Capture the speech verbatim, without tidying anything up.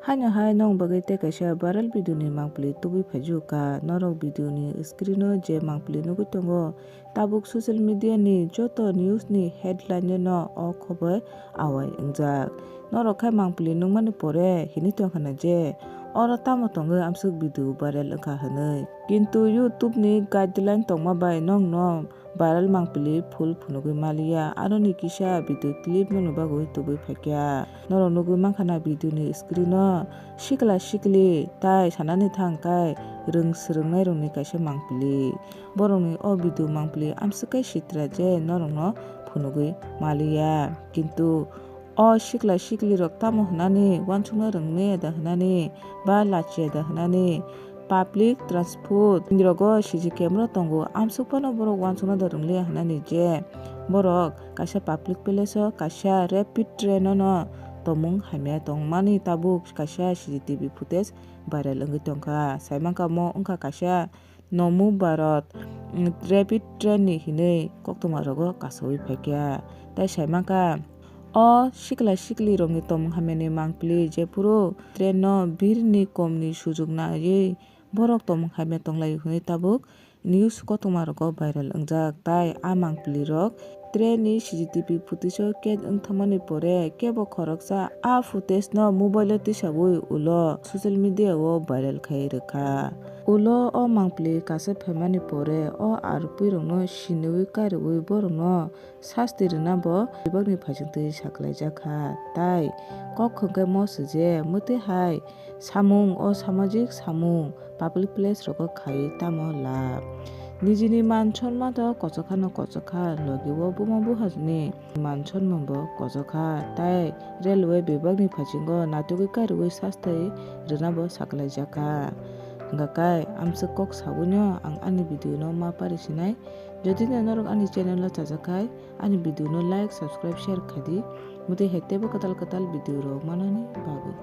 Haino hai nong bagwi tei kaisa viral video ni mangpili tubui phaijuka. Norok video ni screen o je mangpili nugui tongo, tabuk social media ni joto news ni headline no o khobor awai wngjak. Norok khai mangpili nukmani pore hinui tongkha na je oro tamo tongwi amsuk video viral wngkha hinui. Kintu YouTube ni guideline tongma bai nongno viral mangpili full phunugwi maliya, aroni kisa video clip nokni bagwi tubui phaikha. Norok nugwi mankha na video ni screen o sikla sikli tai sanani thang kai rwng swrwngnairokni kaisa mangpili. Borokni o video mangpili amswk kai sitra je norokno phunugwi maliya. Kintu o sikla siklirok tamo hwnani uansukna rwngmaya da hwnani ba lachiya da hwnani public transport rogo C C camera tongo, amsuk phano borok uansukna da rwngliya hwnani je borok kaisa public place o kaisa rapid train o no tongmung hamya tongmani tabuk kaisa C C T V footage viral wngwi tongkha. Saimankha omo wngkha kaisa Nomu Bharat, mm, rapid train ni hinwi koktwma rogo kasawi phaikha. Tai saimankha o sikla sikli rokni tongmung hamyani mangpili jephuru train no birni komni sujuk naiwi borok tongmung hamya tonglaio hinwi tabuk news koktwma rogo viral wngjak. Tai a mangpili rok train ni C C T V footage o ked wngthangmani pore kebo khoroksa a footage no mobile o tisawi ulo social media o viral khai rwkha. Ulo o mangpili kaisa phaimani pore o arpui rokno siniwi kariwi borokno sasti rwna bo bebakni phaisingtwi sakhlaijakha. Tai kok hwnkhe mo sije mwtwi hai samung o samajik samung public place rogo khai tamo lab. Nijini man sonma to kochokha no kochokha, logi o buma buhajni man sonma bo kochokha, tai railway bebakni phasingo natugwi kariwi sastwi rwna bo sakhlaijakha. Hwnkha kai amswk kok sawi no ang ani video no ma pari sinai. Jodi no norok ani channel o chajakhai, ani video no like, subscribe, share khai di. Mwtwi hai teibo kwtal kwtal video rok manani bagwi.